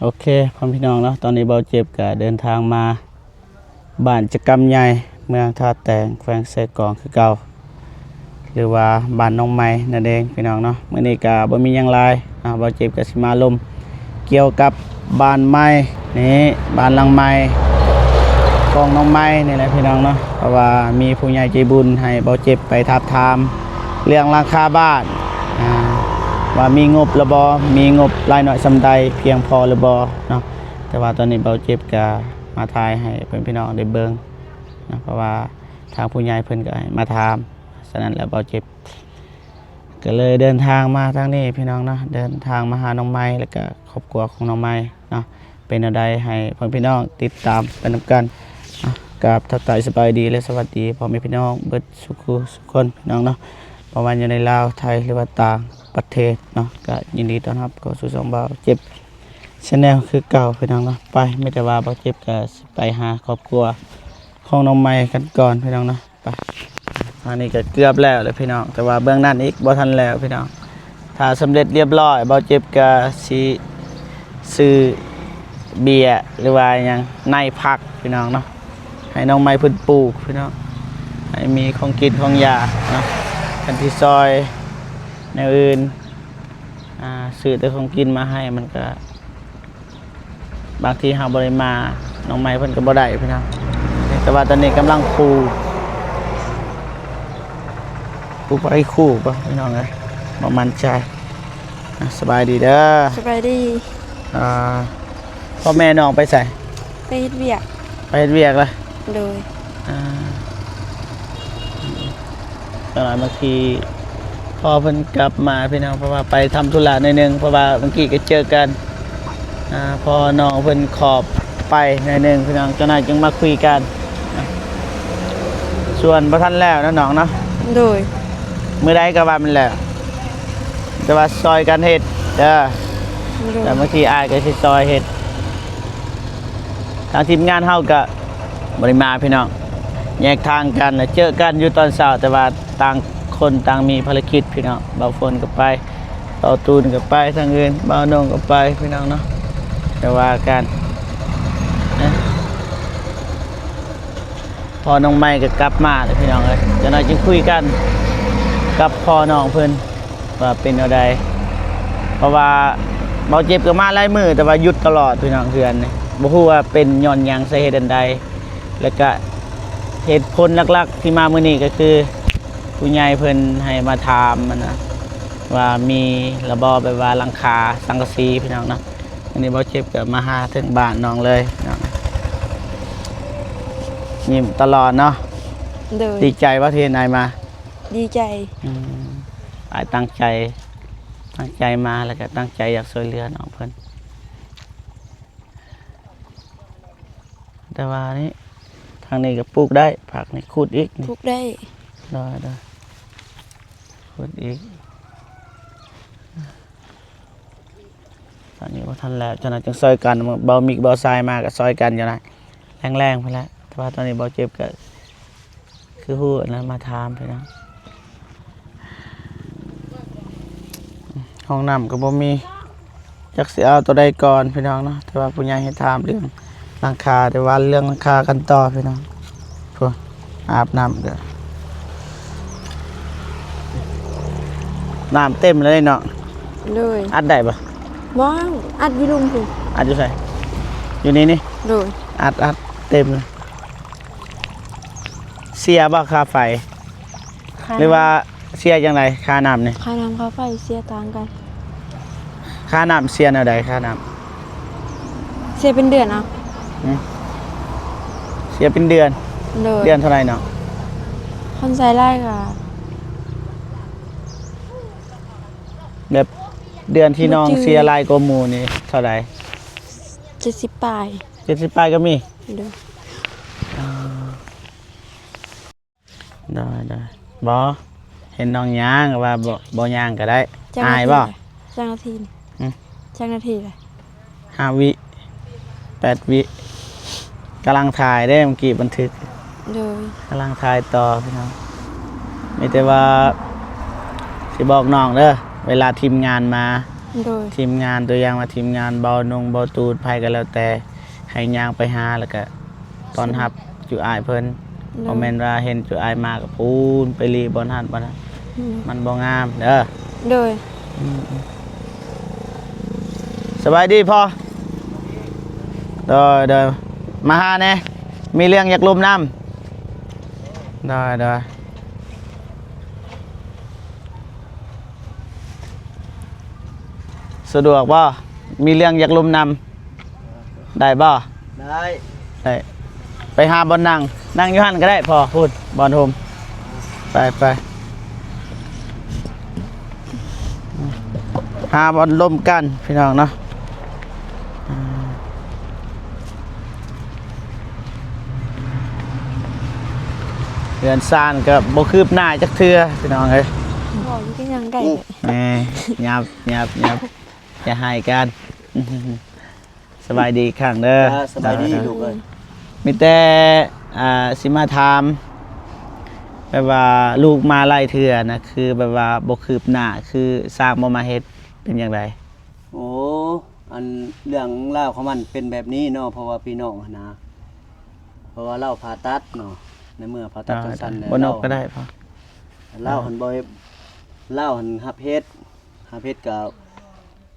ໂອເຄ ພໍ່ແມ່ພີ່ນ້ອງເນາະ, ຕອນນີ້ເບົາເຈັບກະເດີນທາງມາບ້ານຈະກຳໃຫຍ່ ເມືອງທ່າແຕງ ແຂວງເຊກອງຄືເກົ່າ ຫຼືວ່າບ້ານໜອງໄມ້ນັ້ນເອງພີ່ນ້ອງເນາະ. ມື້ນີ້ກະບໍ່ມີຫຍັງຫຼາຍເນາະ, ເບົາເຈັບກະຊິມາລົມກ່ຽວກັບບ້ານໃໝ່ນີ້ ບ້ານຫຼັງໃໝ່ຂອງນ້ອງໄມ້ນີ້ແຫຼະພີ່ນ້ອງເນາະ, ເພາະວ່າມີຜູ້ໃຫຍ່ໃຈບຸນໃຫ້ເບົາເຈັບໄປທາບທາມເລື່ອງຫຼັງຄາບ້ານ ອ່າ ວ່າມີງົບຫຼືບໍ່ ມີງົບຫຼາຍໜ້ອຍສ່ຳໃດ ພຽງພໍຫຼືບໍ່ເນາະ. ແຕ່ວ່າຕອນນີ້ເບົາເຈັບກະມາຖ່າຍໃຫ້ເພື່ອນພີ່ນ້ອງໄດ້ເບິ່ງເນາະ, ເພາະວ່າທາງຜູ້ໃຫຍ່ເພິ່ນກະໃຫ້ມາຖາມ, ສະນັ້ນແລ້ວເບົາເຈັບກະເລີຍເດີນທາງມາທາງນີ້ພີ່ນ້ອງເນາະ, ເດີນທາງມາຫານ້ອງໄມ້ ແລ້ວກະຄອບຄົວຂອງນ້ອງໄມ້ເນາະ. ເປັນແນວໃດໃຫ້ພໍ່ແມ່ພີ່ນ້ອງຕິດຕາມໄປນຳກັນ. ອ່ະ ກາບທັກທາຍສະບາຍດີ ແລະ ສະຫວັດດີພໍ່ແມ່ພີ່ນ້ອງເບິດສູ່ຄູ່ສູ່ຄົນພີ່ນ້ອງເນາະ, ບໍ່ວ່າຢູ່ໃນລາວ ໄທ ຫຼືວ່າຕ່າງປະເທດເນາະ, ກະຍິນດີຕ້ອນຮັບເຂົ້າສູ່ຊ່ອງເບົາເຈັບ Channel ຄືເກົ່າພີ່ນ້ອງເນາະ. ໄປ ມີແຕ່ວ່າເບົາເຈັບກະຊິໄປຫາຄອບຄົວຂອງນ້ອງໃໝ່ກັນກ່ອນພີ່ນ້ອງເນາະ. ໄປ ທາງນີ້ກະເກືອບແລ້ວແຫຼະພີ່ນ້ອງ, ແຕ່ວ່າເບື້ອງນັ້ນອີກບໍ່ທັນແລ້ວພີ່ນ້ອງ. ຖ້າສຳເລັດລຽບຮ້ອຍ ເບົາເຈັບກະຊິຊື້ເບຍ ຫຼືວ່າຫຍັງ ໃນພັກພີ່ນ້ອງເນາະ, ໃຫ້ນ້ອງໃໝ່ເພິ່ນປູກພີ່ນ້ອງ, ໃຫ້ມີຂອງກິນຂອງຢາກເນາະ. ຄັນຊິຊ່ອຍແນວອື່ນ ອ່າ ຊື້ແຕ່ຂອງກິນມາໃຫ້ ມັນກະ ບາງທີເຮົາບໍ່ໄດ້ມາ ນ້ອງໃໝ່ເພິ່ນກໍບໍ່ໄດ້ພີ່ນ້ອງ. ແຕ່ວ່າຕອນນີ້ກຳລັງປູ ປູໄມ້ຄູ່ບໍ່ພີ່ນ້ອງເອີຍ? ບໍ່ໝັ້ນໃຈ. ອ່ະ ສະບາຍດີເດີ. ສະບາຍດີ. ອ່າ ພໍ່ແມ່ນ້ອງໄປໃສ? ໄປເຮັດວຽກ. ໄປເຮັດວຽກລະ? ໂດຍ. ອ່າ ຈັກໜ້ອຍບາງທີພໍ່ເພິ່ນກັບມາພີ່ນ້ອງ, ເພາະວ່າໄປທຳທຸລະໜ້ອຍໜຶ່ງ, ເພາະວ່າບາງທີກໍເຈີກັນ ອ່າ ພໍ່ນ້ອງເພິ່ນຂໍໄປໜ້ອຍໜຶ່ງພີ່ນ້ອງ, ຈັກໜ້ອຍຈຶ່ງມາຄຸຍກັນ. ອ່າ ສ່ວນບໍ່ທັນແລ້ວເນາະນ້ອງເນາະ. ໂດຍ. ມື້ໃດກໍວ່າມັນແລ້ວ, ແຕ່ວ່າຊ່ອຍກັນເຮັດເດີ. ໂດຍ. ແຕ່ບາງທີອ້າຍກໍຊິຊ່ອຍເຮັດ. ທາງທີມງານເຮົາກະບໍ່ໄດ້ມາພີ່ນ້ອງ, ແຍກທາງກັນ ແລະ ເຈີກັນຢູ່ຕອນເຊົ້າ, ແຕ່ວ່າຕ່າງຄົນຕ່າງມີພາລະກິດພີ່ນ້ອງ. ບ່າວຝົນກໍໄປ, ບ່າວຕູນກໍໄປທາງອື່ນ, ບ່າວນົງກໍໄປພີ່ນ້ອງເນາະ. ແຕ່ວ່າກັນ ນະ ພໍ່ນ້ອງໃໝ່ກໍກັບມາແລ້ວພີ່ນ້ອງເອີຍ, ຈັກໜ້ອຍຈຶ່ງຄຸຍກັນກັບພໍ່ນ້ອງເພິ່ນ ວ່າເປັນແນວໃດ, ເພາະວ່າເບົາເຈັບກໍມາຫຼາຍມື້ ແຕ່ວ່າຢຸດຕະຫຼອດພີ່ນ້ອງເຮືອນນີ້. ບໍ່ຮູ້ວ່າເປັນຍ້ອນຫຍັງ ສາເຫດອັນໃດ, ແລ້ວກະເຫດຜົນຫຼັກໆທີ່ມາມື້ນີ້ກໍຄື ຜູ້ໃຫຍ່ເພິ່ນໃຫ້ມາຖາມຫັ້ນນະ ວ່າມີລະບໍ່ ແບບວ່າຫຼັງຄາສັງກະສີພີ່ນ້ອງເນາະ. ອັນນີ້ເບົາເຈັບກໍມາຫາເຖິງບ້ານນ້ອງເລີຍພີ່ນ້ອງ, ຍິ້ມຕະຫຼອດເນາະ. ໂດຍ. ດີໃຈບໍ່ທີ່ເຫັນອ້າຍມາ? ດີໃຈ. ອືມ ອ້າຍຕັ້ງໃຈ ຕັ້ງໃຈມາ ແລ້ວກໍຕັ້ງໃຈຢາກຊ່ວຍເຫຼືອນ້ອງເພິ່ນ. ແຕ່ວ່ານີ້ ທາງນີ້ກໍປູກໄດ້ ຜັກນີ້ຂຸດອີກນີ້ ປູກໄດ້. ໂດຍໆ ຂຸດອີກ. ຕອນນີ້ບໍ່ທັນແລ້ວ, ເຈົ້າໜ້າຈຶ່ງຊ່ອຍກັນ, ເບົາມິກເບົາຊາຍມາກໍຊ່ອຍກັນຢູ່ນະ ແລງໆພຸ້ນແຫຼະ. ແຕ່ວ່າຕອນນີ້ເບົາເຈັບກໍຄືຮູ້ນະ ມາຖາມພີ່ນ້ອງ. ຫ້ອງນ້ຳກໍບໍ່ມີ, ຈັກຊິເອົາໂຕໃດກ່ອນພີ່ນ້ອງເນາະ. ແຕ່ວ່າຜູ້ໃຫຍ່ໃຫ້ຖາມເລື່ອງຫຼັງຄາ, ແຕ່ວ່າເລື່ອງຫຼັງຄາກັນຕໍ່ພີ່ນ້ອງ. ພຸ້ນ ອາບນ້ຳເດີ. ນ້ຳເຕັມເລີຍເນາະ. ໂດຍ. ອັດໄດ້ບໍ່? ບໍ່, ອັດຢູ່ລຸ່ມພຸ້ນ. ອັດຢູ່ໃສ? ຢູ່ນີ້ນີ້? ໂດຍ. ອັດ ອັດເຕັມເລີຍ. ເສຍບໍ່ຄ່າໄຟ? ຄ່າ ຫຼືວ່າເສຍຈັ່ງໃດ? ຄ່ານ້ຳນີ້? ຄ່ານ້ຳຄ່າໄຟເສຍຕ່າງກັນ. ຄ່ານ້ຳເສຍແນວໃດ? ຄ່ານ້ຳ ເສຍເປັນເດືອນເອົາ. ຫືມ? ເສຍເປັນເດືອນ? ໂດຍ. ເດືອນເທົ່າໃດເນາະ? ຄັນໃຊ້ຫຼາຍກໍ ແບບເດືອນທີ່ນ້ອງເສຍຫຼາຍກວ່າໝູ່ນີ້ເທົ່າໃດ? ເຈັດສິບປາຍ. ເຈັດສິບປາຍກໍມີ? ໂດຍ. ອ່າ ໄດ້ໆ. ບໍ່ ເຫັນນ້ອງຍ່າງ ວ່າບໍ່ ບໍ່ຍ່າງກໍໄດ້. ຈັກນາທີ? ອາຍບໍ່? ຈັກນາທີ? ຫຶ? ຈັກນາທີລະ? ຫ້າວິ ແປດວິ. ກຳລັງຖ່າຍເດ້ ເມື່ອກີ້ບັນທຶກ. ໂດຍ. ກຳລັງຖ່າຍຕໍ່ພີ່ນ້ອງ. ມີແຕ່ວ່າຊິບອກນ້ອງເດີ ເວລາທີມງານມາ ໂດຍ ທີມງານ ຕົວຢ່າງວ່າທີມງານເບົານົງເບົາຕູດ ໃຜກໍແລ້ວແຕ່ ໃຫ້ຍ່າງໄປຫາ ແລ້ວກໍຕ້ອນຮັບຈຸອ້າຍເພິ່ນ. ໂດຍ ບໍ່ແມ່ນວ່າເຫັນຈຸອ້າຍມາກໍພຸ້ນໄປຫຼີ່ບ່ອນຫັ້ນບ່ອນນັ້ນ ໂດຍ ມັນບໍ່ງາມເດີ. ໂດຍ ອືມ ສະບາຍດີພໍ່. ໂດຍ ໂດຍ ມາຫາແດ່ ມີເລື່ອງຢາກລົມນຳ. ໂດຍ ໂດຍ ສະດວກບໍ່? ມີເລື່ອງຢາກລົມນຳ ໄດ້ບໍ່? ໄດ້ ໄດ້ ໄປຫາບ່ອນນັ່ງ ນັ່ງຢູ່ຫັ້ນກໍໄດ້ພໍ່ ພຸ້ນບ່ອນໂຮມ ໄປ ໄປ ຫາບ່ອນລົມກັນພີ່ນ້ອງເນາະ. ເຮືອນຊານກໍບໍ່ຄືບໜ້າຈັກເທື່ອພີ່ນ້ອງເອີຍ. ບໍ່ ມັນກໍຍັງໄກ ແໝ່ ຫຍັບ ຫຍັບ ຫຍັບ ຢ່າໃຫ້ກັນ. ສະບາຍດີອີກຄັ້ງເດີ. ສະບາຍດີລູກເອີຍ. ມີແຕ່ ອ່າ ຊິມາຖາມ ແບບວ່າລູກມາຫຼາຍເທື່ອນະ ຄືແບບວ່າບໍ່ຄືບໜ້າ ຄືຊ່າງບໍ່ມາເຮັດ ເປັນຈັ່ງໃດ? ໂອ້ ອັນເລື່ອງລາວຂອງມັນເປັນແບບນີ້ເນາະ ເພາະວ່າພີ່ນ້ອງຫັ້ນນະ ເພາະວ່າລາວຜ່າຕັດເນາະ ໃນເມື່ອຜ່າຕັດຈັ່ງຊັ້ນແລ້ວ ບໍ່ນົບກໍໄດ້ພໍ່ ລາວຫັ້ນບໍ່ ລາວຫັ້ນຮັບເຮັດ ຮັບເຮັດກໍ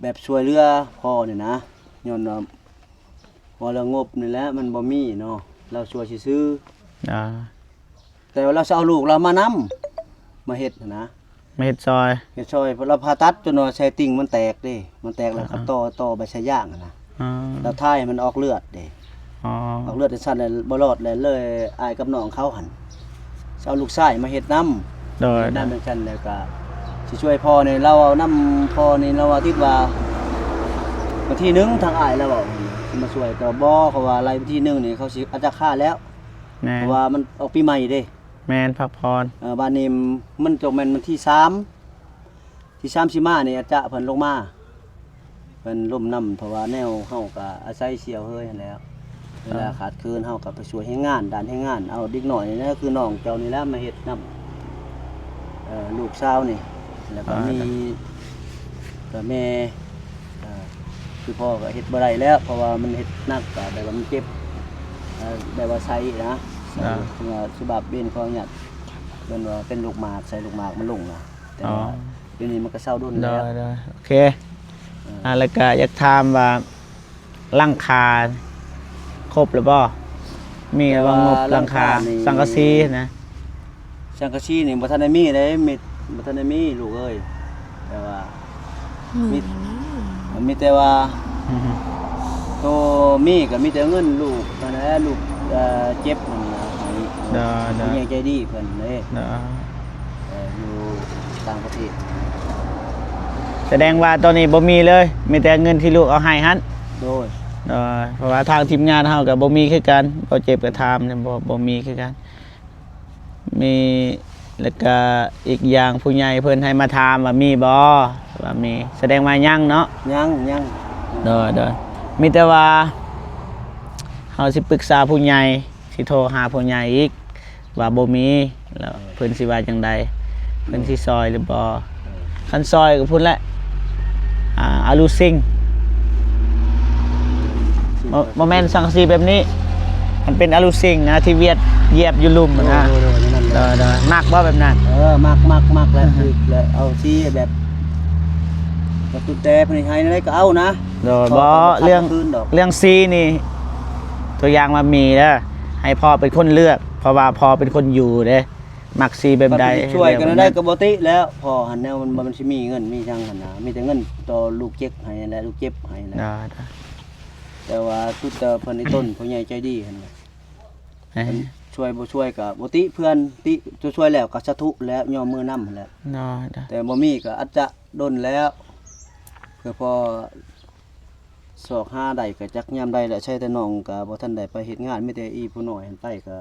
ແບບຊ່ວຍເຫຼືອພໍ່ນີ້ນະ ຍ້ອນວ່າ ເວົ້າເລື່ອງງົບນີ້ແຫຼະ ມັນບໍ່ມີເນາະ ລາວຊ່ວຍຊື່ໆ ອາ ແຕ່ວ່າລາວຊິເອົາລູກລາວມານຳ ມາເຮັດຫັ້ນນະ ມາເຮັດຊ່ອຍ ເຮັດຊ່ອຍ ລາວຜ່າຕັດຈົນວ່າໄສ້ຕິ່ງມັນແຕກເດ້ ມັນແຕກແລ້ວກໍ ອ່າ ຕໍ່ ຕໍ່ໃບສາຍຢາງຫັ້ນນະ ອ່າ ລາວຖ່າຍໃຫ້ມັນອອກເລືອດເດ້ ອໍ ອອກເລືອດຈັ່ງຊັ້ນແລ້ວບໍ່ລອດ ແລ້ວເລີຍອ້າຍກັບນ້ອງເຂົາຫັ້ນ ຊິເອົາລູກຊາຍມາເຮັດນຳ ໂດຍ ເຮັດນຳຈັ່ງຊັ້ນ ແລ້ວກະຊິຊ່ວຍພໍ່ນີ້ ລາວເອົານຳພໍ່ນີ້ ລາວວ່າຕິດວ່າວັນທີໜຶ່ງ ທາງອ້າຍລາວເວົ້າ ຊິມາຊ່ວຍ ແຕ່ວ່າບໍ່ ເພາະວ່າໄລ່ວັນທີໜຶ່ງນີ້ ເຂົາຊິອາດຈະຄາແລ້ວ ແມ່ນ ເພາະວ່າມັນອອກປີໃໝ່ເດ້ ແມ່ນ ພັກຜ່ອນ ເອີ ບາດນີ້ມັນຈະແມ່ນວັນທີສາມ ທີສາມຊິມານີ້ ອາດຈະເພິ່ນລົງມາ ເພິ່ນລົມນຳ ເພາະວ່າແນວເຮົາກະອາໄສສ່ຽວເຮີຍຫັ້ນແຫຼະ ເວລາຂາດເຂີນເຮົາກະໄປຊ່ວຍແຮງງານ ດ້ານແຮງງານ ເອົາເດັກນ້ອຍນີ້ແຫຼະ ຄືນ້ອງເຈົ້ານີ້ແຫຼະມາເຮັດນຳ ເອີ ລູກສາວນີ້ ແລ້ວກະມີ ກະແມ່ ເອີ ຄືພໍ່ກະເຮັດບໍ່ໄດ້ແລ້ວ ເພາະວ່າມັນເຮັດໜັກ ກະແບບວ່າມັນເຈັບ ເອີ ແບບວ່າໄຊນະ ເອີ ເພາະວ່າສະບາບເປັນຂອງຍາດ ເພິ່ນວ່າເປັນລູກໝາກ ໄຊລູກໝາກມັນລົງນະ ແຕ່ວ່າ ອໍ ດຽວນີ້ມັນກໍເຊົາດົນແລ້ວ ໂດຍ ໂດຍ ໂອເຄ ເອີ ອ່າ ແລ້ວກໍຢາກຖາມວ່າ ຫຼັງຄາຄົບແລ້ວບໍ່? ມີແລ້ວບໍ່ ງົບຫຼັງຄາ ສັງກະສີນະ? ສັງກະສີນີ້ບໍ່ທັນໄດ້ມີເດ້ ມີ ບໍ່ທັນໄດ້ມີລູກເອີຍ ແຕ່ວ່າ ມີ ມີແຕ່ວ່າ ໂຕມີກໍມີແຕ່ເງິນລູກຫັ້ນແຫຼະ ລູກ ເອີ ເຈັບຫັ້ນນະ ໃຫ້ ໂດຍ ໂດຍ ຜູ້ໃຫຍ່ໃຈດີເພິ່ນເດ້ ໂດຍ ເອີ ຢູ່ຕ່າງປະເທດ ສະແດງວ່າຕອນນີ້ບໍ່ມີເລີຍ ມີແຕ່ເງິນທີ່ລູກເອົາໃຫ້ຫັ້ນ ໂດຍ ໂດຍ ເພາະວ່າທາງທີມງານເຮົາກໍບໍ່ມີຄືກັນ ບໍ່ເຈັບກໍຖາມ ບໍ່ ບໍ່ມີຄືກັນ ມີ ແລ້ວກະອີກຢ່າງຜູ້ໃຫຍ່ເພິ່ນໃຫ້ມາຖາມວ່າມີບໍ່ ວ່າມີ ສະແດງວ່າຍັງເນາະ ຍັງ ຍັງ ໂດຍ ໂດຍ ມີແຕ່ວ່າເຮົາຊິປຶກສາຜູ້ໃຫຍ່ ຊິໂທຫາຜູ້ໃຫຍ່ອີກ ວ່າບໍ່ມີ ແລ້ວເພິ່ນຊິວ່າຈັ່ງໃດ ເພິ່ນຊິຊ່ອຍຫຼືບໍ່ ເອີ ຄັນຊ່ອຍກໍພຸ້ນແຫຼະ ອ່າ ອາລູຊິງ ບໍ່ ບໍ່ແມ່ນສັງກະສີແບບນີ້ ມັນເປັນອາລູຊິງນະ ທີ່ຫວຽດ ຢຽບຢູ່ລຸ່ມນະ ໂດຍ ໂດຍ ໂດຍ ນັ້ນແຫຼະ ໂດຍ ໂດຍ ມັກບໍ່ແບບນັ້ນ? ເອີ ມັກ ມັກ ມັກແຫຼະ ອືຮຶ ຖືກແຫຼະ ເອົາສີແບບ ແບບຕຸນແຕເພິ່ນໃຫ້ແນວໃດກໍເອົານະ ໂດຍ ບໍ່ ເລື່ອງ ເລື່ອງສີນີ້ ຕົວຢ່າງວ່າມີເດີ ໃຫ້ພໍ່ເປັນຄົນເລືອກ ເພາະວ່າພໍ່ເປັນຄົນຢູ່ເດ້ ມັກສີແບບໃດ ເພິ່ນຊິຊ່ວຍກັນແນວໃດກໍບໍ່ຕິແລ້ວ ພໍ່ຫັ້ນແນວມັນ ມັນຊິມີເງິນມີຫຍັງຫັ້ນນະ ມີແຕ່ເງິນຕໍ່ລູກເຈັບໃຫ້ແຫຼະ ລູກເຈັບໃຫ້ແຫຼະ ອ່າ ແຕ່ວ່າສຸດແຕ່ເພິ່ນໃຫ້ຕົນ ຜູ້ໃຫຍ່ໃຈດີຫັ້ນແຫຼະ ເອີ ເພິ່ນຊ່ວຍບໍ່ຊ່ວຍກໍບໍ່ຕິເພື່ອນ ຕິ ຊ່ວຍແລ້ວກໍສາທຸແລ້ວ ຍອມມືນຳຫັ້ນແຫຼະ ໂດຍ ໂດຍ ແຕ່ບໍ່ມີກໍອາດຈະດົນແລ້ວ ຄືພໍຊອກຫາໄດ້ກໍຈັກຍາມໃດແຫຼະ ໃຊ້ແຕ່ນ້ອງກໍບໍ່ທັນໄດ້ໄປເຮັດງານ ມີແຕ່ອີ່ຜູ້ນ້ອຍຫັ້ນໄປກໍ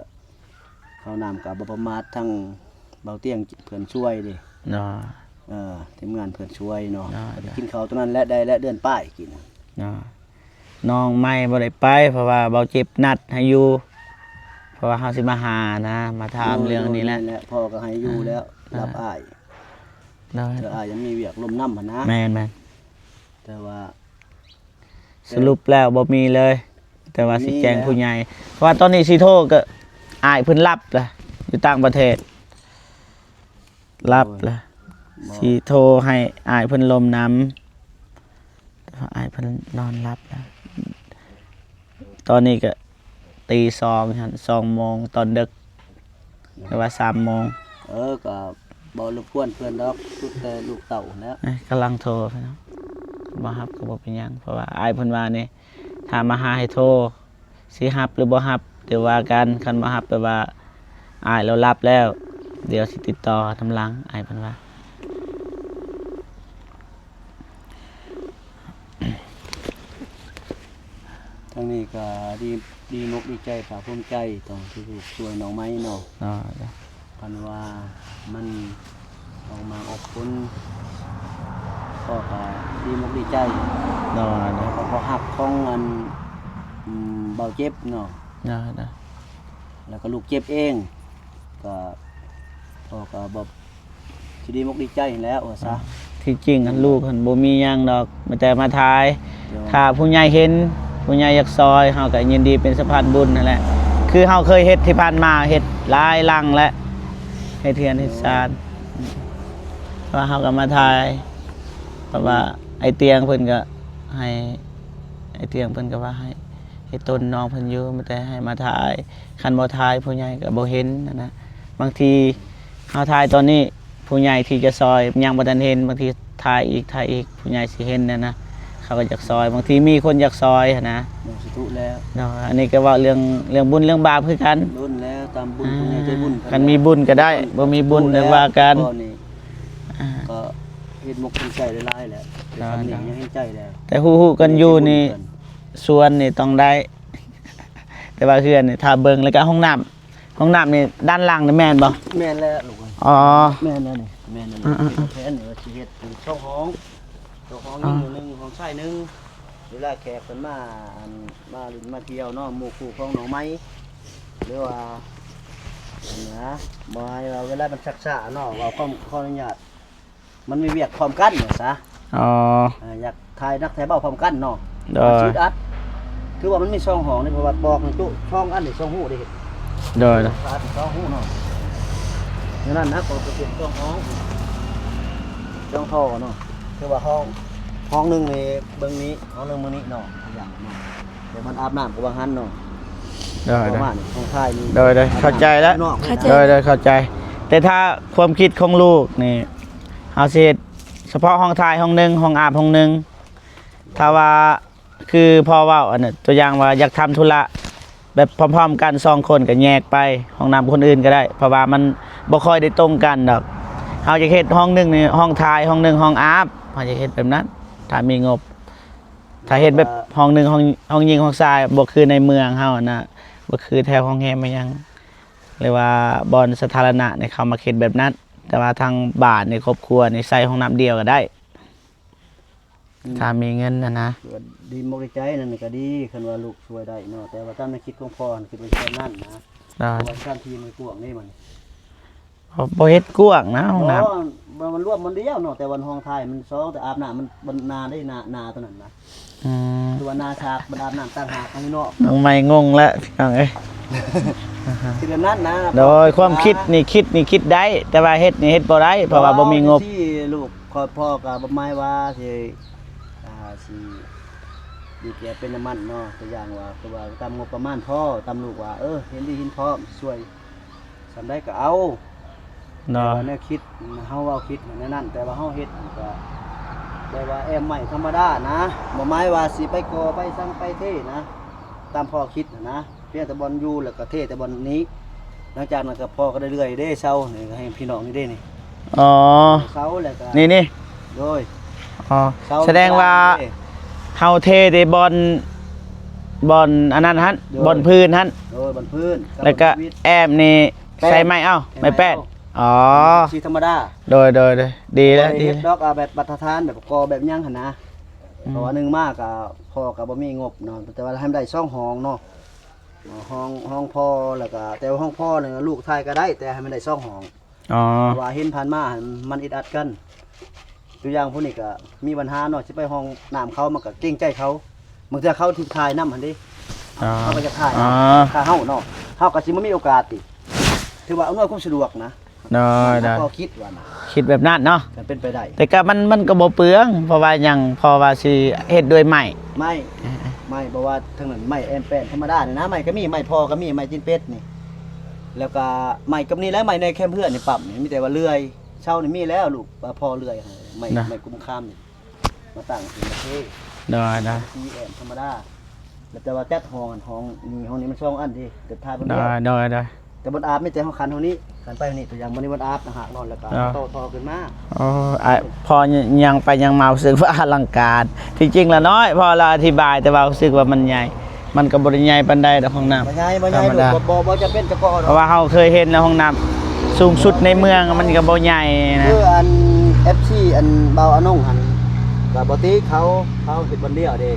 ເຂົ້ານ້ຳກໍບໍ່ປະໝາດ ທັງເບົາຕຽງເພື່ອນຊ່ວຍເດ້ ໂດຍ ເອີ ທີມງານເພື່ອນຊ່ວຍເນາະ ໂດຍ ກໍໄດ້ກິນເຂົ້າຕົວນັ້ນແຫຼະ ໄດ້ແລ້ວເດືອນປາຍກິນ ໂດຍ ນ້ອງໃໝ່ບໍ່ໄດ້ໄປ ເພາະວ່າເບົາເຈັບນັດໃຫ້ຢູ່ ເພາະວ່າເຮົາຊິມາຫານະ ມາຖາມເລື່ອງນີ້ແຫຼະ ໂດຍ ໂດຍ ນີ້ແຫຼະ ພໍ່ກໍໃຫ້ຢູ່ແລ້ວ ອ່າ ຮັບອ້າຍ ໂດຍ ເທື່ອອ້າຍຍັງມີວຽກລົມນຳຫັ້ນນະ ແມ່ນໆ ແຕ່ວ່າ ສະຫຼຸບແລ້ວບໍ່ມີເລີຍ ແຕ່ວ່າຊິແຈ້ງຜູ້ໃຫຍ່ ເພາະວ່າຕອນນີ້ຊິໂທກໍອ້າຍເພິ່ນຫຼັບລະ ຢູ່ຕ່າງປະເທດ ຫຼັບລະ ຊິໂທໃຫ້ອ້າຍເພິ່ນລົມນຳ ແຕ່ວ່າອ້າຍເພິ່ນນອນຫຼັບລະ ຕອນນີ້ກໍຕີສອງຫັ້ນ ສອງໂມງຕອນດຶກ ຫຼືວ່າສາມໂມງ ເອີ ກໍບໍ່ລົບກວນເພິ່ນດອກ ສຸດແຕ່ລູກເຕົ້າຫັ້ນແຫຼະ ເອີ ກຳລັງໂທ ບໍ່ຮັບກໍບໍ່ເປັນຫຍັງ ເພາະວ່າອ້າຍເພິ່ນວ່ານີ້ ຖ້າມາຫາໃຫ້ໂທ ຊິຮັບຫຼືບໍ່ຮັບ ດຽວວ່າກັນ ຄັນບໍ່ຮັບ ແປວ່າອ້າຍລາວຫຼັບແລ້ວ ດຽວຊິຕິດຕໍ່ນຳຫຼັງ ອ້າຍເພິ່ນວ່າ. ທາງນີ້ກໍດີ ດີມົກດີໃຈ ພາກພູມໃຈ ຕ້ອງທີ່ຖືກຊ່ວຍນ້ອງໄມ້ເນາະ ເນາະ ຄັນວ່າມັນອອກໝາກອອກຜົນ ພໍ່ກໍດີມົກດີໃຈ ເນາະ ແລ້ວກໍພໍຮັກຂອງອັນ ອືມ ເບົາເຈັບເນາະ ເນາະ ແລ້ວກໍລູກເຈັບເອງ ກໍພໍ່ກໍບໍ່ ຊິດີມົກດີໃຈຫັ້ນແຫຼະວ່າຊະ ທີ່ຈິງຫັ້ນລູກຫັ້ນບໍ່ມີຫຍັງດອກ ມີແຕ່ມາຖ່າຍ ຖ້າຜູ້ໃຫຍ່ເຫັນ ຜູ້ໃຫຍ່ຢາກຊ່ອຍ ເຮົາກໍຍິນດີເປັນສະພານບຸນຫັ້ນແຫຼະ ຄືເຮົາເຄີຍເຮັດທີ່ຜ່ານມາ ເຮັດຫຼາຍຫຼັງແລ້ວ ເຮັດເຮືອນເຮັດຊານ ແຕ່ວ່າເຮົາກໍມາຖ່າຍ ເພາະວ່າອ້າຍຕຽງເພິ່ນກໍໃຫ້ ອ້າຍຕຽງເພິ່ນກໍວ່າໃຫ້ເຮັດຕົນນ້ອງເພິ່ນຢູ່ ມີແຕ່ໃຫ້ມາຖ່າຍ ຄັນບໍ່ຖ່າຍຜູ້ໃຫຍ່ກໍບໍ່ເຫັນຫັ້ນນະ ບາງທີເຮົາຖ່າຍຕອນນີ້ ຜູ້ໃຫຍ່ທີ່ຈະຊ່ອຍຍັງບໍ່ທັນເຫັນ ບາງທີຖ່າຍອີກ ຖ່າຍອີກ ຜູ້ໃຫຍ່ຊິເຫັນຫັ້ນນະ ເຂົາກໍຢາກຊ່ອຍ ບາງທີມີຄົນຢາກຊ່ອຍຫັ້ນນະ ເນາະ ອັນນີ້ກໍເວົ້າເລື່ອງ ເລື່ອງບຸນເລື່ອງບາບຄືກັນ ບຸນແລ້ວ ຕາມບຸນຜູ້ໃຫຍ່ໃຈບຸນ ຄັນມີບຸນກໍໄດ້ ບໍ່ມີບຸນກໍວ່າກັນ ກໍເຮັດມົກເຮັດໃຈຫຼາຍໆແຫຼະ ແຕ່ທຳນີ້ຍັງເຫັນໃຈແລ້ວ ແຕ່ຮູ້ໆກັນຢູ່ນີ້ ສວນນີ້ຕ້ອງໄດ້ ແຕ່ວ່າເຮືອນນີ້ຖ້າເບິ່ງ ແລ້ວກໍຫ້ອງນ້ຳ ຫ້ອງນ້ຳນີ້ດ້ານຫຼັງນີ້ແມ່ນບໍ່? ແມ່ນແລ້ວລູກເອີຍ ອໍ ແມ່ນແລ້ວນີ້ ແມ່ນແລ້ວນີ້ ເອີໆໆ ແຜນນີ້ວ່າຊິເຮັດເປັນສອງຫ້ອງ ສອງຫ້ອງ ອໍ ຍິງໜຶ່ງ ຫ້ອງຊາຍໜຶ່ງ ເວລາແຂກເພິ່ນມາ ອັນ ມາຫຼິ້ນມາທ່ຽວເນາະ ໝູ່ຄູ່ຂອງນ້ອງໃໝ່ ຫຼືວ່າ ອັນນະ ບໍ່ໃຫ້ວ່າເວລາມັນຊັກຊ້າເນາະ ເວົ້າຂໍ ຂໍອະນຸຍາດ ມັນມີວຽກພ້ອມກັນວ່າຊະ ອໍ ເອີ ຢາກຖ່າຍໜັກຖ່າຍເບົາພ້ອມກັນເນາະ ໂດຍ ມັນຊິອຶດອັດ ຖືວ່າມັນມີສອງຫ້ອງນີ້ ເພາະວ່າປອກນີ້ຈຸສອງອັນນີ້ສອງຮູເດ້ ໂດຍ ສອງຮູເນາະ ແນວນັ້ນນະ ກໍເປັນສອງຫ້ອງ ສອງທໍ່ເນາະ ຖືວ່າຫ້ອງ ຫ້ອງໜຶ່ງນີ້ເບິ່ງນີ້ ຫ້ອງໜຶ່ງເບິ່ງນີ້ເນາະ ຢ່າງເນາະ ແຕ່ມັນອາບນ້ຳກໍວ່າຫັ້ນເນາະ ໂດຍ ປະມານຫ້ອງຖ່າຍນີ້ ໂດຍ ໂດຍ ເຂົ້າໃຈແລ້ວ ໂດຍ ໂດຍ ເຂົ້າໃຈ ແຕ່ຖ້າຄວາມຄິດຂອງລູກນີ້ ເຮົາຊິເຮັດສະເພາະຫ້ອງຖ່າຍຫ້ອງໜຶ່ງ ຫ້ອງອາບຫ້ອງໜຶ່ງ ຖ້າວ່າຄືພໍ່ເວົ້າ ອັນນັ້ນ ຕົວຢ່າງວ່າຢາກທຳທຸລະແບບພ້ອມໆກັນສອງຄົນ ກໍແຍກໄປຫ້ອງນ້ຳຄົນອື່ນກໍໄດ້ ເພາະວ່າມັນບໍ່ຄ່ອຍໄດ້ຕົງກັນດອກ ເຮົາຢາກເຮັດຫ້ອງໜຶ່ງນີ້ຫ້ອງຖ່າຍ ຫ້ອງໜຶ່ງຫ້ອງອາບ ເຮົາຢາກເຮັດແບບນັ້ນ ຖ້າມີງົບ ຖ້າເຮັດແບບຫ້ອງໜຶ່ງ ຫ້ອງ ຫ້ອງຍິງຫ້ອງຊາຍ ບໍ່ຄືໃນເມືອງເຮົາຫັ້ນນະ ບໍ່ຄືແຖວໂຮງແຮມອີ່ຫຍັງ ຫຼືວ່າບ່ອນສາທາລະນະນີ້ ເຂົາມັກເຮັດແບບນັ້ນ ແຕ່ວ່າທາງບ້ານນີ້ ຄອບຄົວນີ້ ໃຊ້ຫ້ອງນ້ຳດຽວກໍໄດ້ ອືມ ຖ້າມີເງິນຫັ້ນນະ ດີມົກດີໃຈນັ້ນກໍດີ ຄັນວ່າລູກຊ່ວຍໄດ້ເນາະ ແຕ່ວ່າຕາມແນວຄິດຂອງພໍ່ຫັ້ນ ຄິດວ່າແບບນັ້ນນະ ໂດຍ ເພາະວ່າສະຖານທີ່ມັນກວ້າງເດ້ມັນ ບໍ່ ບໍ່ເຮັດກວ້າງນະຫ້ອງນ້ຳ ບໍ່ ມັນລວມມັນດຽວເນາະ ແຕ່ວ່າຫ້ອງຖ່າຍມັນສອງ ແຕ່ອາບນ້ຳມັນ ມັນໜ້າເດ້ ໜ້າ ໜ້າຕົວນັ້ນນະ ອືມ ຄືວ່າໜ້າສາກ ມັນອາບນ້ຳຕ່າງຫາກ ອັນນີ້ເນາະ ນ້ອງໃໝ່ງົງແລ້ວພີ່ນ້ອງເອີຍ ຄິດແບບນັ້ນນະ ໂດຍ ຄວາມຄິດນີ້ ຄິດນີ້ຄິດໄດ້ ແຕ່ວ່າເຮັດນີ້ເຮັດບໍ່ໄດ້ ເພາະວ່າບໍ່ມີງົບ ເພາະວ່າຈັ່ງຊີ້ລູກ ຂ້ອຍ ພໍ່ກໍບໍ່ໝາຍວ່າຊິ ອ່າ ຊິມີແກ່ເປັນນ້ຳມັນເນາະ ຕົວຢ່າງວ່າ ຄືວ່າຕາມງົບປະມານພໍ ຕາມລູກວ່າ ເອີ ເຫັນດີເຫັນພ້ອມຊ່ວຍ ສ່ຳໃດກໍເອົາ ເນາະ ແຕ່ວ່າແນວຄິດ ເຮົາເວົ້າຄິດແນວນັ້ນ ແຕ່ວ່າເຮົາເຮັດກໍແບບວ່າແອ້ມໄມ້ທຳມະດານະ ບໍ່ໝາຍວ່າຊິໄປກໍ່ໄປສັງໄປເທນະ ຕາມພໍ່ຄິດຫັ້ນນະ ພຽງແຕ່ບ່ອນຢູ່ ແລ້ວກໍເທແຕ່ບ່ອນນີ້ ຫຼັງຈາກນັ້ນກໍພໍ່ກໍໄດ້ເລື່ອຍເດ້ ເຊົານີ້ກໍໃຫ້ພີ່ນ້ອງນີ້ເດ້ນີ້ ອໍ ເຊົາແລ້ວກໍ ນີ້ໆ ໂດຍ ອໍ ເຊົາ ສະແດງວ່າ ເຮົາເທແຕ່ບ່ອນ ບ່ອນອັນນັ້ນຫັ້ນ ໂດຍ ບ່ອນພື້ນຫັ້ນ ໂດຍ ບ່ອນພື້ນ ແລ້ວກໍແອ້ມນີ້ ແປ້ນ ໃສ່ໄມ້ເອົາ ແປ້ນ ໄມ້ແປ້ນ ອໍ ສີທຳມະດາ ໂດຍ ໂດຍ ໂດຍ ດີແລ້ວ ບໍ່ໄດ້ເຮັດ ດີແລ້ວ ດອກ ເອົາແບບບັດຕະຖານ ແບບກໍ່ແບບຫຍັງຫັ້ນນະ ອືມ ເພາະວ່າໜຶ່ງມາກໍພໍ່ກໍບໍ່ມີງົບເນາະ ແຕ່ວ່າໃຫ້ມັນໄດ້ສອງຫ້ອງເນາະ ຫ້ອງ ຫ້ອງພໍ່ ແລ້ວກໍ ແຕ່ວ່າຫ້ອງພໍ່ນີ້ລູກຖ່າຍກໍໄດ້ ແຕ່ໃຫ້ມັນໄດ້ສອງຫ້ອງ ອໍ ເພາະວ່າເຫັນຜ່ານມາຫັ້ນມັນອຶດອັດກັນ ຕົວຢ່າງພວກນີ້ກໍມີບັນຫາເນາະ ຊິໄປຫ້ອງນ້ຳເຂົາ ມັນກໍເກງໃຈເຂົາ ບາງເທື່ອເຂົາທີ່ຖ່າຍນຳຫັ້ນເດ້ ເຮົາກໍຢາກຖ່າຍ ອ່າ ຖ້າເຮົາເນາະ ເຮົາກໍຊິບໍ່ມີໂອກາດຕິ ຖືວ່າອຳນວຍຄວາມສະດວກນະ. ໂດຍ ໂດຍ ກໍຄິດວ່ານະ ຄິດແບບນັ້ນເນາະ ຄັນເປັນໄປໄດ້ ແຕ່ກໍມັນ ມັນກໍບໍ່ເປືອງ ເພາະວ່າຫຍັງ ເພາະວ່າຊິເຮັດດ້ວຍໄມ້ ໄມ້ ໄມ້ ບໍ່ວ່າທາງນັ້ນໄມ້ແອມແປນທຳມະດານີ້ນະ ໄມ້ກໍມີ ໄມ້ພໍກໍມີ ໄມ້ຕີນເປັດນີ້ ແລ້ວກໍໄມ້ກັບນີ້ແຫຼະ ໄມ້ໃນແຄມເຮືອນນີ້ ປ້ຳນີ້ ມີແຕ່ວ່າເລື່ອຍ ເຊົານີ້ມີແລ້ວ ລູກວ່າພໍເລື່ອຍ ໄມ້ ໄມ້ກຸມຄາມນີ້ ມາຕັ້ງເປັນປະເພ ໂດຍ ໂດຍ ທີ່ແອມທຳມະດາ ແຕ່ວ່າຈັດຫ້ອງ ຫ້ອງນີ້ ຫ້ອງນີ້ມັນສອງອັນເດ້ ແຕ່ຖ່າຍບ່ອນດຽວ ໂດຍ ໂດຍ ໂດຍ ແຕ່ບ່ອນອາບມີແຕ່ເຮົາຂັນຫ້ອງນີ້ ຂັນໄປຫ້ອງນີ້ ຕົວຢ່າງບ່ອນນີ້ບ່ອນອາບຕ່າງຫາກເນາະ ແລ້ວກໍ ໂດຍ ຕໍ່ ຕໍ່ຂຶ້ນມາ ໂອ້ ອ້າຍ ພໍຍ່າງໄປຍ່າງມາ ຮູ້ສຶກວ່າອະລັງການ ທີ່ຈິງລະນ້ອຍ ພໍລາວອະທິບາຍ ແຕ່ວ່າຮູ້ສຶກວ່າມັນໃຫຍ່ ມັນກໍບໍ່ໄດ້ໃຫຍ່ປານໃດດອກຫ້ອງນ້ຳ ບໍ່ໃຫຍ່ ບໍ່ໃຫຍ່ ທຳມະດາ ລູກ ບໍ່ ບໍ່ ບໍ່ຈຳເປັນຈະກໍ່ດອກ ເພາະວ່າເຮົາເຄີຍເຫັນແລ້ວ ຫ້ອງນ້ຳສູງສຸດໃນເມືອງ ມັນກໍບໍ່ໃຫຍ່ນະ ຄືອັນ ເອັຟຊີ ອັນບ່າວອານົງຫັ້ນ ກໍບໍ່ຕິເຂົາ ເຂົາເຮັດບ່ອນດຽວເດ້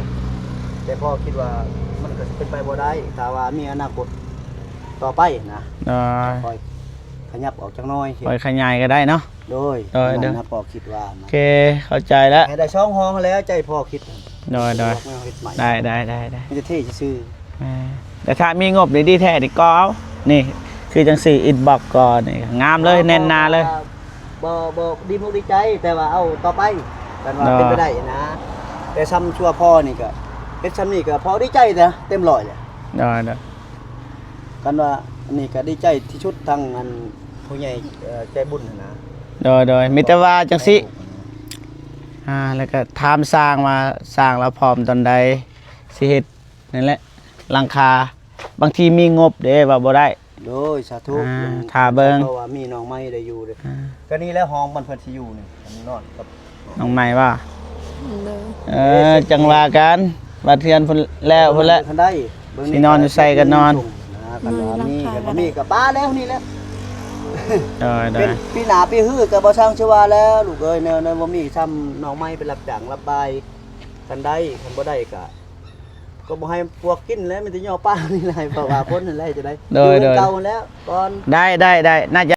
ແຕ່ພໍ່ຄິດວ່າມັນກໍຊິເປັນໄປບໍ່ໄດ້ ຖ້າວ່າມີອະນາຄົດຕໍ່ໄປນະ ໂດຍ ຄ່ອຍຂະຫຍັບອອກຈັກໜ້ອຍ ຄ່ອຍຂະຫຍາຍກໍໄດ້ເນາະ ໂດຍ ໂດຍ ນັ້ນນະ ພໍ່ຄິດວ່ານະ ໂອເຄ ເຂົ້າໃຈແລ້ວ ໃຫ້ໄດ້ສອງຫ້ອງຫັ້ນແຫຼະ ໃຈພໍ່ຄິດ ໂດຍ ໂດຍ ເຮັດໃໝ່ ໄດ້ ໄດ້ ໄດ້ ໄດ້ ມີແຕ່ເທຊື່ໆ ແມ່ນ ແຕ່ຖ້າມີງົບນີ້ດີແທ້ນີ້ກໍເອົາ ນີ້ ຄືຈັ່ງຊີ້ ອິນບັອກກໍນີ້ ງາມເລີຍ ແໜ້ນໜາເລີຍ ບໍ່ ບໍ່ດີມຸກດີໃຈ ແຕ່ວ່າເອົາຕໍ່ໄປ ຄັນວ່າ ໂດຍ ເປັນໄປໄດ້ນະ ແຕ່ຊ່ຳຊົ່ວພໍນີ້ກໍ ເຮັດຊ່ຳນີ້ກໍພໍດີໃຈແລ້ວ ເຕັມຮ້ອຍແລ້ວ ໂດຍ ໂດຍ ຄັນວ່າອັນນີ້ກໍດີໃຈທີ່ສຸດ ທັງອັນຜູ້ໃຫຍ່ ເອີ ໃຈບຸນຫັ້ນນະ ໂດຍ ໂດຍ ມີແຕ່ວ່າຈັ່ງຊີ້ ອ່າ ແລ້ວກໍຖາມຊ່າງວ່າ ຊ່າງລາວພ້ອມຕອນໃດ ຊິເຮັດ ນັ້ນແຫຼະ ຫຼັງຄາ ບາງທີມີງົບເດ້ ວ່າບໍ່ໄດ້ ໂດຍ ສາທຸ ອ່າ ຖ້າເບິ່ງ ເພາະວ່າມີນ້ອງໃໝ່ໄດ້ຢູ່ເດ້ ອ່າ ກໍນີ້ແຫຼະຫ້ອງມັນເພິ່ນຊິຢູ່ນີ້ ນອນກັບນ້ອງໃໝ່ວ່າ ໂດຍ ເອີ ຈັ່ງວ່າກັນ ບາດເຮືອນເພິ່ນແລ້ວພຸ້ນແຫຼະ ເພິ່ນໄດ້ ຊິນອນຢູ່ໃສກໍນອນ ຄັນວ່າມີ ຄັນບໍ່ມີກໍປະແລ້ວນີ້ແຫຼະ ໂດຍ ໂດຍ ເປັນປີໜ້າປີຮືກໍບໍ່ຊ່າງຊິວ່າແລ້ວ ລູກເອີຍ ແນວ ແນວບໍ່ມີຊ່ຳນ້ອງໃໝ່ໄປຮັບຈ້າງຮັບບາຍ ຄັນໄດ້ ຄັນບໍ່ໄດ້ກໍ ກໍບໍ່ໃຫ້ພວກກິນແຫຼະ ມີແຕ່ຍໍປານີ້ແຫຼະ ເພາະວ່າຄົນນັ້ນແຫຼະຈະໄດ້ ໂດຍ ຢູ່ເຮືອນເກົ່າຫັ້ນແຫຼະກ່ອນ ໄດ້ ໄດ້ ໄດ້ ໜ້າຈະ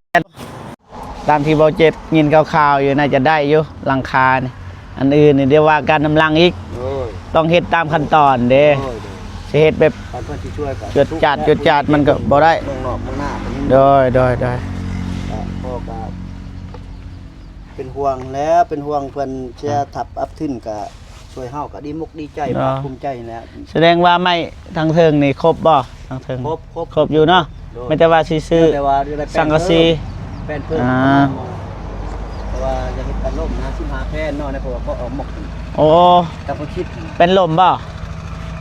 ຕາມທີ່ເວົ້າເຈັບຍິນຂ່າວໆຢູ່ ໜ້າຈະໄດ້ຢູ່ ຫຼັງຄານີ້ ອັນອື່ນນີ້ດຽວວ່າກັນນຳຫຼັງອີກ ໂດຍ ຕ້ອງເຮັດຕາມຂັ້ນຕອນເດ້ ໂດຍ ໂດຍ ຊິເຮັດແບບ ຄັນເພິ່ນຊິຊ່ວຍກໍ ຈວດຈາດ ຈວດຈາດ ມັນກໍບໍ່ໄດ້ ເມືອງນອກເມືອງນາກໍມີ ໂດຍ ໂດຍ ໂດຍ ກໍ ພໍ່ກໍເປັນຫ່ວງແຫຼະ ເປັນຫ່ວງເພິ່ນເສຍ ອ່າ ທັບອັບທຶນກໍ ຊ່ວຍເຮົາກໍດີມຸກດີໃຈ ເນາະ ພາກພູມໃຈແຫຼະ ສະແດງວ່າໄມ້ທາງເທິງນີ້ຄົບບໍ່? ທາງເທິງ ຄົບ ຄົບ ຄົບຢູ່ເນາະ ໂດຍ ມີແຕ່ວ່າຊິຊື້ ແຕ່ວ່າໄດ້ແປນ ສັງກະສີ ເພີ່ມ ແປນເພີ່ມ ອ່າ ເພາະວ່າຢາກເຮັດປັດລົມນະ ສິບຫ້າແຜ່ນເນາະ ໃນ ເພາະວ່າກໍເອົາໝົກ ໂອ້ ຕາມຄວາມຄິດ ແປ້ນລົມບໍ່?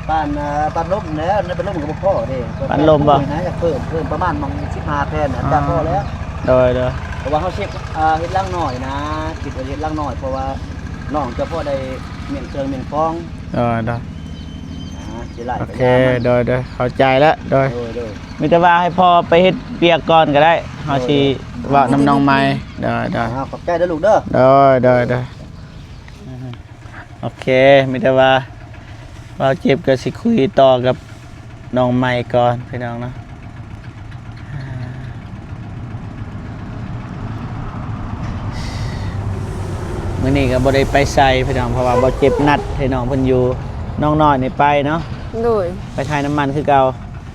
ປານ ເອີ ປັດລົມແຫຼະ ໃນປັດລົມກໍບໍ່ພໍເດ້ ປັດລົມບໍ່? ນະ ຢາກເພີ່ມ ເພີ່ມປະມານໝ່ອງສິບຫ້າແຜ່ນ ອ່າ ຈະພໍແລ້ວ ໂດຍ ໂດຍ ເພາະວ່າເຮົາເຊັດ ເຮັດຫຼັງນ້ອຍນະ ຄິດວ່າເຮັດຫຼັງນ້ອຍ ເພາະວ່າ ນ້ອງຈະພໍໄດ້ມ້ຽນເຄື່ອງມ້ຽນຂອງ ເອີ ໂດຍ ອ່າ ຊິໄລ່ ໂອເຄ ໄປຍາມມັນ ໂດຍ ໂດຍ ເຂົ້າໃຈແລ້ວ ໂດຍ ໂດຍ ໂດຍ ມີແຕ່ວ່າໃຫ້ພໍ່ໄປເຮັດວຽກກ່ອນກໍໄດ້ ເຮົາ ໂດຍ ຊິ ໂດຍ ເວົ້ານຳນ້ອງໃໝ່ ໂດຍ ໂດຍ ອ່າ ຂອບໃຈເດີລູກເດີ ໂດຍ ໂດຍ ໂດຍ ໂອເຄ ມີແຕ່ວ່າ ເວົ້າເຈັບກໍຊິຄຸຍຕໍ່ກັບ ນ້ອງໃໝ່ກ່ອນພີ່ນ້ອງເນາະ ມື້ນີ້ກໍບໍ່ໄດ້ໄປໃສພີ່ນ້ອງ ເພາະວ່າບໍ່ເຈັບນັດໃຫ້ນ້ອງເພິ່ນຢູ່ ນ້ອງນ້ອຍນີ້ໄປເນາະ ໂດຍ ໄປຖ່າຍນ້ຳມັນຄືເກົ່າ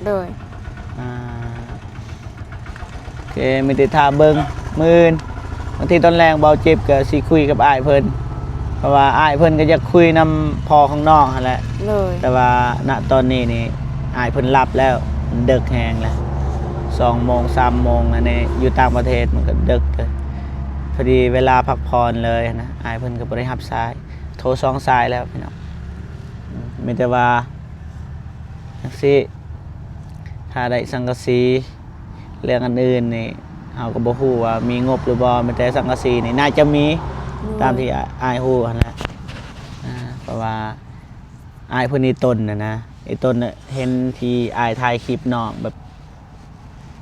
ໂດຍ ອ່າ ໂອເຄ ມີແຕ່ຖ້າເບິ່ງມື້ອື່ນ ບາງທີຕອນແລງເບົາເຈັບກໍຊິຄຸຍກັບອ້າຍເພິ່ນ ເພາະວ່າອ້າຍເພິ່ນກໍຢາກຄຸຍນຳພໍ່ຂອງນ້ອງຫັ້ນແຫຼະ ໂດຍ ແຕ່ວ່ານະຕອນນີ້ນີ້ອ້າຍເພິ່ນຫຼັບແລ້ວ ມັນເດິກແຮງແລ້ວ ສອງໂມງ ສາມໂມງ ອັນນີ້ຢູ່ຕ່າງປະເທດມັນກໍເດິກເກີນ ພໍດີເວລາພັກຜ່ອນເລີຍນະ ອ້າຍເພິ່ນກໍບໍ່ໄດ້ຮັບສາຍ ໂທສອງສາຍແລ້ວພີ່ນ້ອງ ມີແຕ່ວ່າ ຈັ່ງຊີ້ ຖ້າໄດ້ສັງກະສີ ເລື່ອງອັນອື່ນນີ້ ເຮົາກໍບໍ່ຮູ້ວ່າມີງົບຫຼືບໍ່ ມີແຕ່ສັງກະສີນີ້ໜ້າຈະມີ ໂດຍ ຕາມທີ່ອ້າຍຮູ້ຫັ້ນແຫຼະ ອ່າ ເພາະວ່າອ້າຍເພິ່ນອີ່ຕົນນະນະ ອີ່ຕົນເຫັນທີ່ອ້າຍຖ່າຍຄລິບນ້ອງແບບ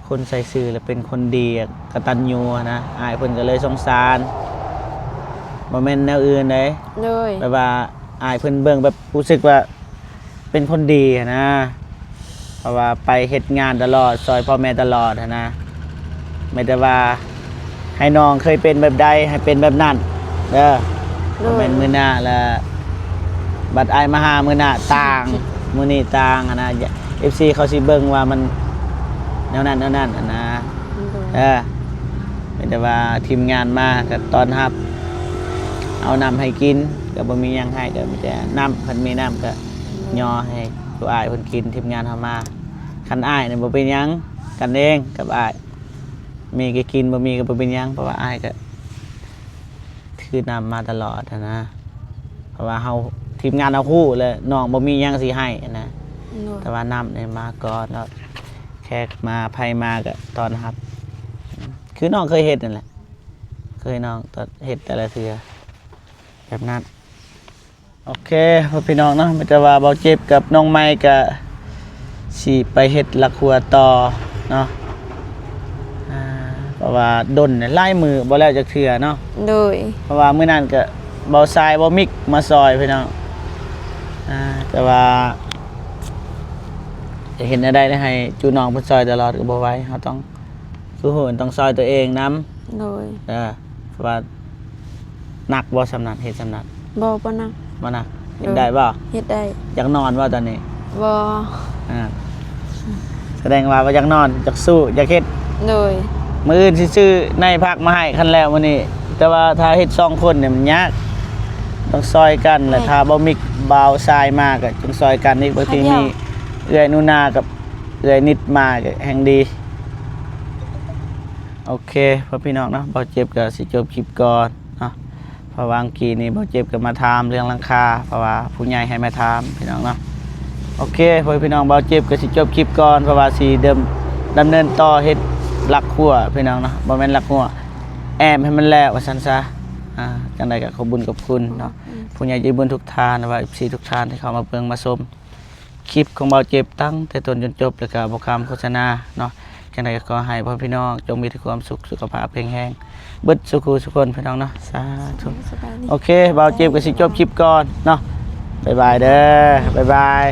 ຄົນໃສ່ຊື່ແລ້ວເປັນຄົນດີ ກະຕັນຍູຫັ້ນນະ ອ້າຍເພິ່ນກໍເລີຍສົງສານ ບໍ່ແມ່ນແນວອື່ນເດ້ ໂດຍ ແບບວ່າອ້າຍເພິ່ນເບິ່ງແບບຮູ້ສຶກວ່າເປັນຄົນດີຫັ້ນນະ ເພາະວ່າໄປເຮັດງານຕະຫຼອດ ຊ່ອຍພໍ່ແມ່ຕະຫຼອດຫັ້ນນະ ມີແຕ່ວ່າໃຫ້ນ້ອງເຄີຍເປັນແບບໃດ ໃຫ້ເປັນແບບນັ້ນເດີ ໂດຍ ບໍ່ແມ່ນມື້ໜ້າລະ ບັດອ້າຍມາຫາມື້ໜ້າຕ່າງ ມື້ນີ້ຕ່າງຫັ້ນນະ ເອັຟຊີເຂົາຊິເບິ່ງວ່າມັນແນວນັ້ນແນວນັ້ນຫັ້ນນະ ໂດຍ ເອີ ມີແຕ່ວ່າທີມງານມາກໍຕ້ອນຮັບ ເອົານ້ຳໃຫ້ກິນ ກໍບໍ່ມີຫຍັງໃຫ້ ກໍມີແຕ່ນ້ຳ ຄັນມີນ້ຳກໍຍໍໃຫ້ຜູ້ອ້າຍເພິ່ນກິນ ທີມງານເຮົາມາ ຄັນອ້າຍນີ້ບໍ່ເປັນຫຍັງ ກັນເອງກັບອ້າຍ ມີກໍກິນ ບໍ່ມີກໍບໍ່ເປັນຫຍັງ ເພາະວ່າອ້າຍກໍ ຖືນ້ຳມາຕະຫຼອດຫັ້ນນະ ເພາະວ່າເຮົາ ທີມງານເຮົາຮູ້ແລ້ວ ນ້ອງບໍ່ມີຫຍັງຊິໃຫ້ຫັ້ນນະ ໂດຍ ແຕ່ວ່ານ້ຳນີ້ມາກ່ອນເນາະ ແຂກມາໃຜມາກໍຕ້ອນຮັບ ຄືນ້ອງເຄີຍເຮັດນັ້ນແຫຼະ ເຄີຍນ້ອງເຮັດແຕ່ລະເທື່ອ ແບບນັ້ນ. ໂອເຄ ພໍ່ພີ່ນ້ອງເນາະ ມີແຕ່ວ່າເບົາເຈັບກັບນ້ອງໃໝ່ກະຊິໄປເຮັດຫຼັກຮົ້ວຕໍ່ເນາະ ອ່າ ເພາະວ່າດົນຫຼາຍມື້ບໍ່ແລ້ວຈັກເທື່ອເນາະ ໂດຍ ເພາະວ່າມື້ນັ້ນກະເບົາຊາຍ ເບົາມິກມາຊ່ອຍພີ່ນ້ອງ ອ່າ ແຕ່ວ່າຈະເຮັດແນວໃດ ໃຫ້ຈູນ້ອງເພິ່ນຊ່ອຍຕະຫຼອດກໍບໍ່ໄຫວ ເຮົາຕ້ອງ ຄືຮູ້ຕ້ອງຊ່ອຍຕົວເອງນຳ ໂດຍ ເອີ ວ່າໜັກບໍ່ສ່ຳນັ້ນ ເຮັດສ່ຳນັ້ນ ບໍ່ ບໍ່ໜັກ ບໍ່ໜັກ ໂດຍ ເຮັດໄດ້ບໍ່ ເຮັດໄດ້ ຢາກນອນບໍ່ຕອນນີ້ ບໍ່ ອ່າ ສະແດງວ່າບໍ່ຢາກນອນ ຢາກສູ້ ຢາກເຮັດ ໂດຍ ມື້ອື່ນຊິຊື້ໃນພັກມາໃຫ້ຄັນແລ້ວມື້ນີ້ ແຕ່ວ່າຖ້າເຮັດສອງຄົນນີ້ມັນຍາກ ຕ້ອງຊ່ອຍກັນ ແລະ ຖ້າບໍ່ມີບ່າວຊາຍມາກໍຕ້ອງຊ່ອຍກັນອີກ ບາງທີມີເອື້ອຍໜູນາກັບ ເອື້ອຍນິດມາກໍແຮ່ງດີ ໂອເຄ ພໍ່ພີ່ນ້ອງເນາະ ເບົາເຈັບກໍຊິຈົບຄລິບກ່ອນເນາະ ເພາະວ່າຫວ່າງກີ້ນີ້ເບົາເຈັບກໍມາຖາມເລື່ອງຫຼັງຄາ ເພາະວ່າຜູ້ໃຫຍ່ໃຫ້ມາຖາມພີ່ນ້ອງເນາະ ໂອເຄ ພໍ່ພີ່ນ້ອງ ເບົາເຈັບກໍຊິຈົບຄລິບກ່ອນ ເພາະວ່າຊິເດີມ ດຳເນີນຕໍ່ເຮັດຫຼັກຮົ້ວພີ່ນ້ອງເນາະ ບໍ່ແມ່ນຫຼັກຮົ້ວ ແອ້ມໃຫ້ມັນແລ້ວວ່າຊັ້ນຊະ ອ່າ ຈັ່ງໃດກໍຂອບບຸນຂອບຄຸນເນາະ ອືມ ຜູ້ໃຫຍ່ໃຈບຸນທຸກທ່ານ ແລະວ່າເອັຟຊີທຸກທ່ານທີ່ເຂົ້າມາເບິ່ງມາຊົມ ຄລິບຂອງເບົາເຈັບຕັ້ງແຕ່ຕົ້ນຈົນຈົບ ແລ້ວກໍບໍ່ຄຳໂຄສະນາເນາະ ຈັ່ງໃດກໍຂໍໃຫ້ພໍ່ພີ່ນ້ອງຈົ່ງມີແຕ່ຄວາມສຸກ ສຸຂະພາບແຂງແຮງ ເບິດສູ່ຄູ່ສູ່ຄົນພີ່ນ້ອງເນາະ ສາທຸ ສະບາຍດີ ໂອເຄ ເບົາເຈັບກໍຊິຈົບຄລິບກ່ອນເນາະ ບາຍບາຍເດີ ບາຍບາຍ.